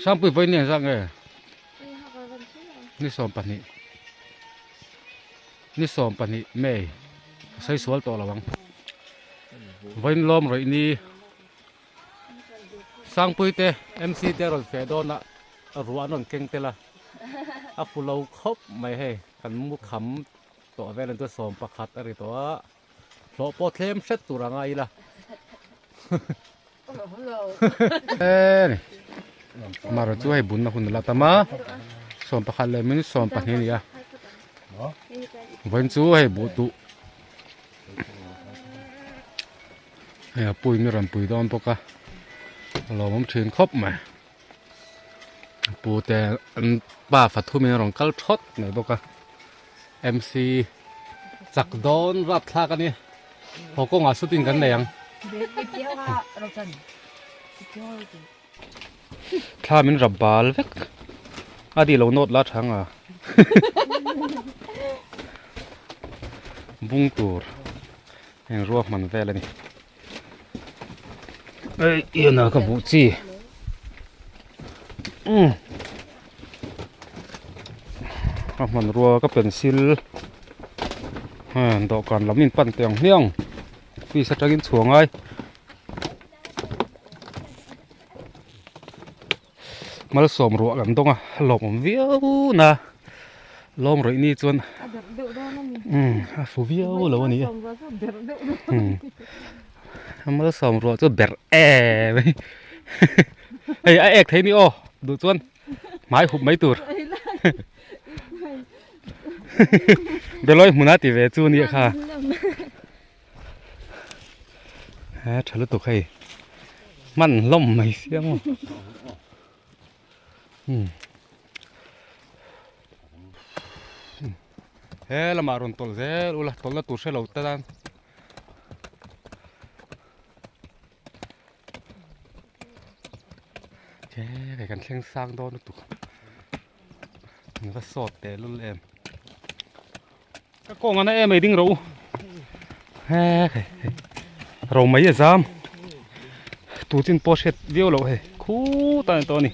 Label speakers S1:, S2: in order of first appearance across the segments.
S1: Sangpui vawi ni zat nge ni 12 ni 12 May a sawi sual tawh lo ang vawiin lawm rawih ni Sangpui te MC te rawn feh dawn a ruah an rawn keng tel a a fu lo khawp mai hei kan mu kham tawh vel an chu 11 a ri tawh a hlawh pawh thlem hret tur a ngai ila Mara chu hei bunna hun ala tam a 11 leh minute 12 a ni a vawiin chu hei buh duh hei a puiin a rawn pui dawn bawk a a lawmawm thin khawp mai pu te an pa fathumin a rawn kal thawt mai bawk a MC chak dawn rap thlak a ni haw kawngah shooting kan nei ang thla min rap bal vek a di lo nawt la tha ang a bung tur heng ruahman vel a ni ei ian a ka buh chi umm a hmanrua ka pencil heng dawhkan lam in pan teh ang hmiang office atangin chhuah ngai. Malsawm ruah kan dawng a a lawmawm viau na lawm rawih ni chuan umm a fu viau lo a ni umm malsawm ruah chu berh em a hei a ek thei ni aw duh chuan hmai hup mai tur belawi hmun a ti ve chu nia kha. He tha lutuk hei hman hlawm mai sia maw umm he lamah rawn tawlh zel ula tawlhna tur hre lo te tan he hei kan thleng sang dawn lutuk an va sawt teh lul em. Ka kawng ana em ei ding ro he hei ro mai a zam tu chin pawh hriat viau loh hei khu ta ni tawh a ni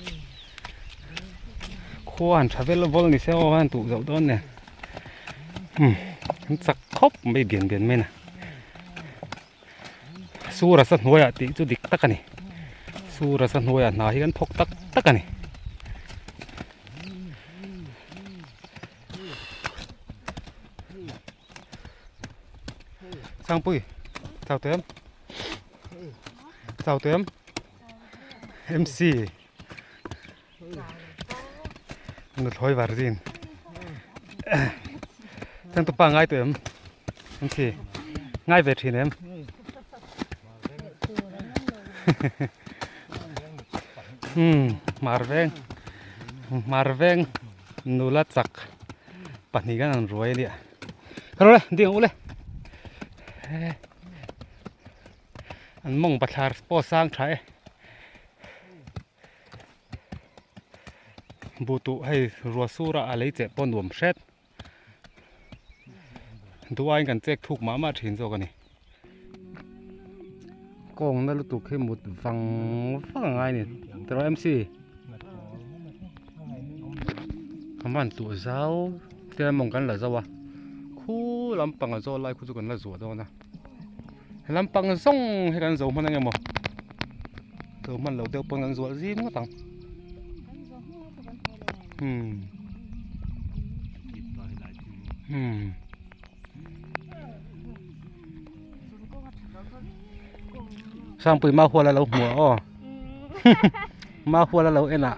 S1: khua han tha vel vawl ni se aw han tuh zoh dawn nen umm an chak khawp mai bian bian mai na sura sa hnuaiah tih chu dik tak a ni sura sa hnuaiah hna hi kan thawk tak tak a ni. Sangpui chau tawh em chau tawh em MC nuthlawi var zin changtupa ngai tawh em MC ngai ve thin em umm hmar veng hmar veng. Nula chak pahnih khan an ruai a nia khaw le ding ang u le an mawng bathlar pawh a sang tha e buh tuh hei ruah sur a a lei cheh pawh nuam hret duh aiin kan chek thuk mah mah thin zawk a ni kawng na lutuk hi mut vang vang a ngai a ni tiraw MC. A man tuh zau te mawng kan la zo a khu lampang a zawl lai khu chu kan la zuah dawn a he lampang zawng hi kan zo hman ang emaw zo hman lo deuh pawn kan zuah zim ngawt ang umm umm. Sangpui ma hual a lo hmu a aw ma hual a lo en a.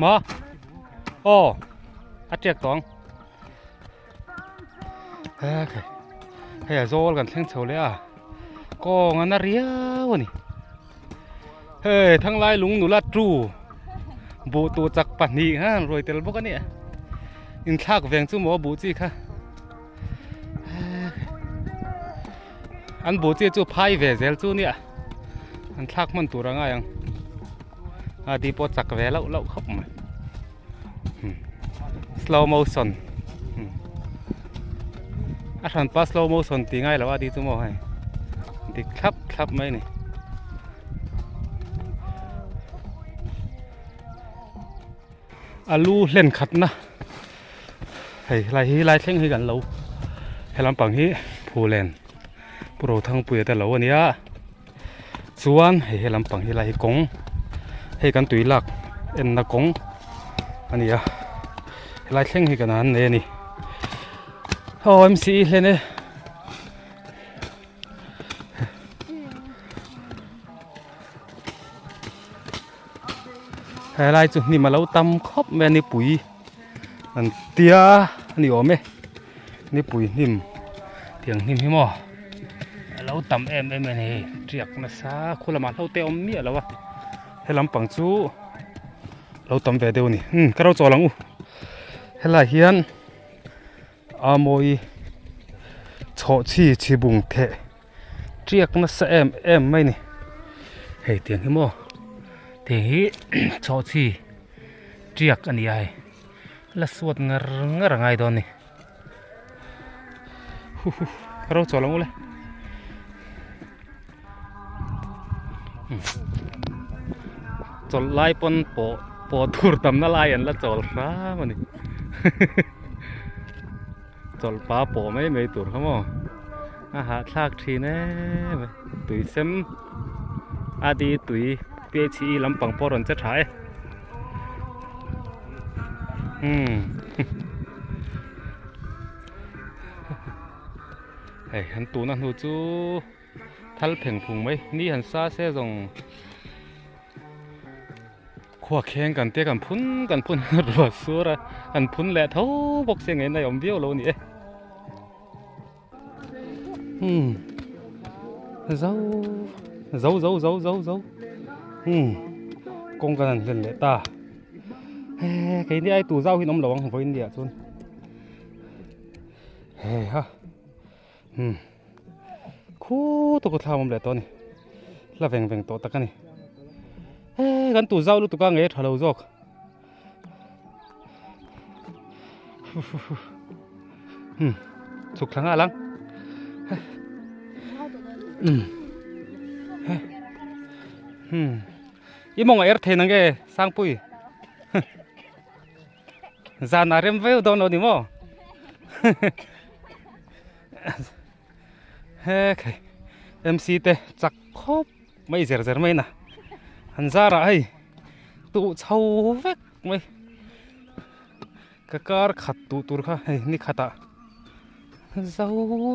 S1: Ma aw a tiak tawh ang he hei a zawl kan thleng chho leh a kawng a na riau a ni hei thanglai lung nula tu buh tuh chak pahnih kha an ruai tel bawk a nia inthlak veng chu maw buh chi kha an buh chi chu phai ve zel chu nia an thlak hman tur a ngai ang a ti pawh chak ve loh loh khawp mai slow motion a hran pa slow motion tih ngai lo a ti chu maw hei dik thlap thlap mai a ni. Alu hlen khatna hei helai hi lai thleng hi kan lo he lampang hi phulen Pu Rothangpuia te lo a nia chuan hei he lampang hi lai hi kawng hei kan tui lak enna kawng a ni a helai thleng hi kan han nei a ni aw M_C_E hlen e. Helai chu hnim a lo tam khawp mai a nipui an tia a ni awm e nipui hnim tiang hnim hi maw a lo tam em em a ni tiak nasa khu lamah hlo te a awm miah lo a he lampang chu lo tam ve deuh a ni umm ka ro chawl ang u helaiah hian a mawi chhawhchhi chhibung theh. Tiak nasa em em mai ni hei tiang hi maw tiang hi chhawhchhi tiak a ni a hei la suat ngar ngar a ngai dawn a ni huhu ka ro chawl ang ule chawlh lai pawn pawh pawh tur tamna lai an la chawl hram a ni. Chawlh pa pawh mai mai tur kha maw a hahthlak thin em tui sem a di tui phe lampang pawh a rawn che tha e umm hei an tuna hnu chu thal pheng phung mai ni han sa se zawng. Khua kheng kan te kan phun kan phun ruah sur a kan phun leh tho bawk sia ngei na awm viau lo a ni e umm zo zo zo zo zo zo umm kawng kan han hlen leh ta he keini ai tu zau hi an awm lo ang vawiin ni ah chuan hei ha umm Khu tawk a thlam awm leh tawh a ni hla veng veng tawh tak a ni he kan tu zau lutuk a nge tha lo zawk hmm chhuk thla nghal ang hmm hmm i mawng a er thei nang nge sangpui zan a rem veu dawn lo ni maw He khai MC te chak khawp mai zer zer mai na an zarah hei tuh chho vek mai ka kar khat tuh tur kha hei ni khatah zo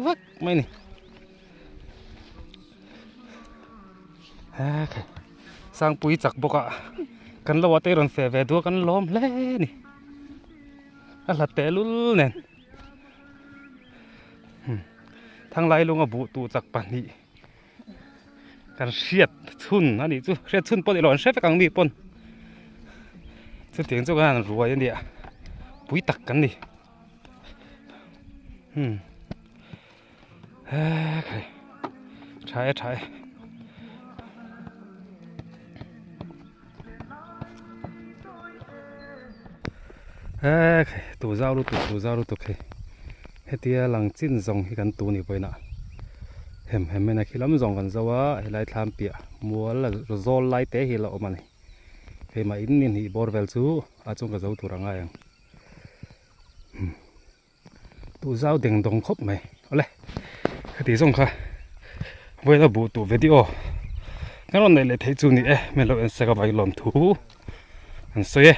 S1: vek mai ni he khai sangpui chak bawk a kan lo ah te rawn feh ve duh a kan lawm hle a ni a hlat tehlul nen. Thanglai lunga buh tuh chak pahnih kan hriat chhun a nih chu hriat chhun pawh ni lo an hre vek ang mi pawn chutiang chu kan han ruai a nia pui tak kan ni hmm he khai tha e tha e. He tu zau lutuk tu zau lutuk hei hetia lang chin zawng hi kan tu ni pawhin ah hem hem en a khi lam zawng kan zo a helai thlam piah mual zawl lai te hi a la awm a ni keimah in ni hnih bawr vel chu a chung ka zo tur a ngai ang. Tu zau deng dawng khawp mai awle heti zawng kha vawiin a buh tuh video kan rawn neih leh theih chu ni e hmel lo en sek a vai lawm thu an sawi e.